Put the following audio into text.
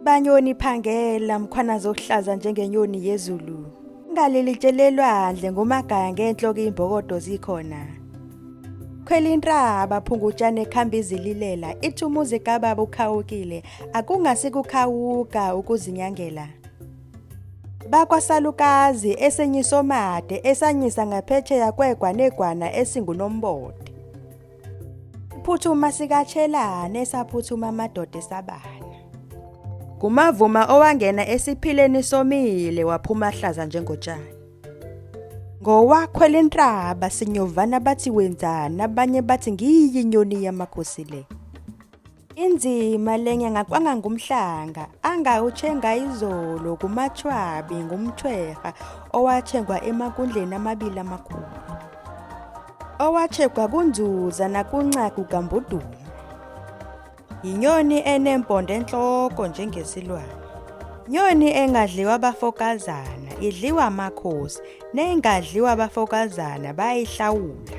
Banyoni phangela mkhwanazi ohlaza njengenyoni yezulu. Ngalelitshelelwandle ngumagaya ngenhloko imbokodo zikhona. Khwela intaba phungutshane khamba izililela ithi umuzi kababa ukhawukile akungasi kukhawuka ukuzinyangela. Bakwasalukazi esenyisomade esanyisa ngaphetsheya kwegwa negwana esingunombode. Phuthuma sikatshelane esaphuthuma amadoda esabana. Ngumavuma owangena esiphileni somile waphuma hlaza njengotshani. Ngowakhwela inhlaba sinyovana bathi wenzani abanye bathi ngiyi inyoni yamakhosi le. Inzima le nyanga kwangangumhlanga angawutshenga izolo kumatshwabi ngumthwerha owatshengwa emakundleni amabili amakhulu. Owatshegwa kunzuza nakuncagu kambuduma. Yinyoni enempondo enhloko njengesilwane. Nyoni engadliwa abafokazana idliwa amakhosi nengadliwa abafokazana bayayihlawula.